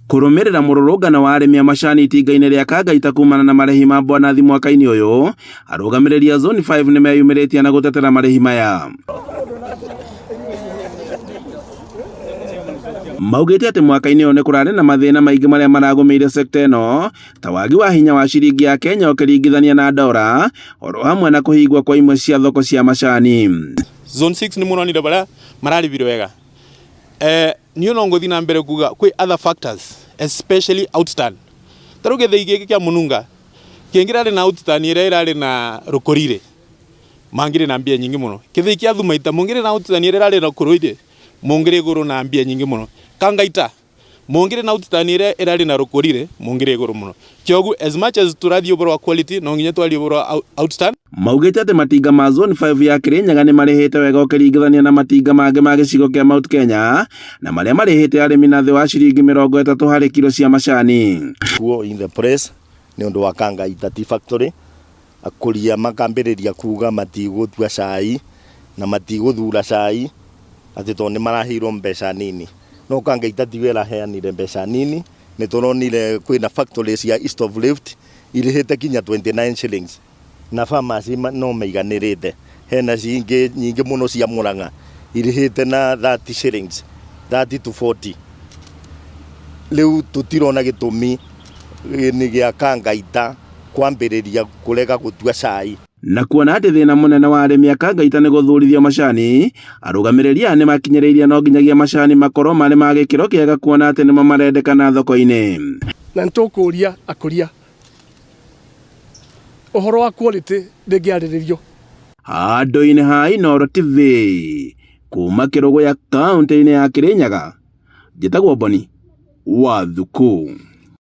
Kũrũmĩrĩra mũrũrũngano wa arĩmi a macani itinga-inĩ rĩa Kangaita kumana na marĩhi ma Bwanathi mwaka-inĩ ũyũ, arũgamĩrĩri a Zone 5 nĩmeyumĩrĩtie na gũtetera marĩhi maya. Maugĩte atĩ mwaka-inĩ ũyũ nĩ kũrarĩ na mathĩna maingĩ marĩa maragũmĩire sekta ĩno ta wagi wa hinya wa ciringi ya Kenya ũkĩringithania na ndora oro hamwe na kũhingwo kwa imwe cia thoko cia macani. Zone 6 nĩ mũronire barĩa mararĩbire wega. Eh, niĩ no ngũthiĩ na mbere kuga kwĩ other factors especially outturn. Ta rĩu gĩthĩi gĩkĩ kĩa Mũnunga kĩngĩrarĩ na outturn ĩrĩa ĩrarĩ na Rũkũrire mangĩrĩ na mbia nyingĩ mũno. Gĩthĩi kĩa Thumaita mũngĩrĩ na outturn ĩrĩa ĩrarĩ na Rũkũrire mũngĩrĩ igũrũ na mbia nyingĩ mũno. Kangaita mũngĩrĩ na outturn ĩrĩa ĩrarĩ na Rũkũrire mũngĩrĩ igũrũ mũno. Kĩoguo as much as tũrathiĩ ũhoro wa quality no nginya twarie ũhoro wa outturn. Maugĩte atĩ matinga ma Zone 5 ya Kirinyaga nĩ marĩhĩte wega ũkĩringithania na matinga mangĩ ma gĩcigo kĩa Mount Kenya na marĩa marĩhĩte arĩmi na thĩ wa ciringi 30 harĩ kiro cia macani. Kuo in the press nĩ ũndũ wa Kangaita Tea Factory akũria makambĩrĩria kuga matigũtua cai na matigũthura cai atĩ tondũ nĩ maraheirwo mbeca nini. No Kangaita tiwe ĩraheanire mbeca nini, nĩ tũronire kwĩna factory cia East of Rift irĩhĩte kinya 29 shillings na farmers no maiganĩrĩte. Hena cingĩ nyingĩ mũno cia Murang'a irĩhĩte na 30 shillings, 30 to 40. Rĩu tũtirona gĩtũmi nĩ gĩa Kangaita kwambĩrĩria kũrega gũtua cai. Na kuona atĩ thĩna mũnene wa arĩmi a Kangaita nĩ gũthurithio macani, arũgamĩrĩri aya nĩmakinyĩrĩirie no nginyagia macani makorwo marĩ ma gĩkĩro kĩega kuona atĩ nĩmo marendekana thoko-inĩ. Na nĩ tũkũria akũria ũhoro wa quality ndĩngĩarĩrĩrio. Handũ-inĩ ha Inooro TV, kuma Kĩrũgũya kaũntĩ-inĩ ya Kĩrĩnyaga, njĩtagwo Boni wa Thuku.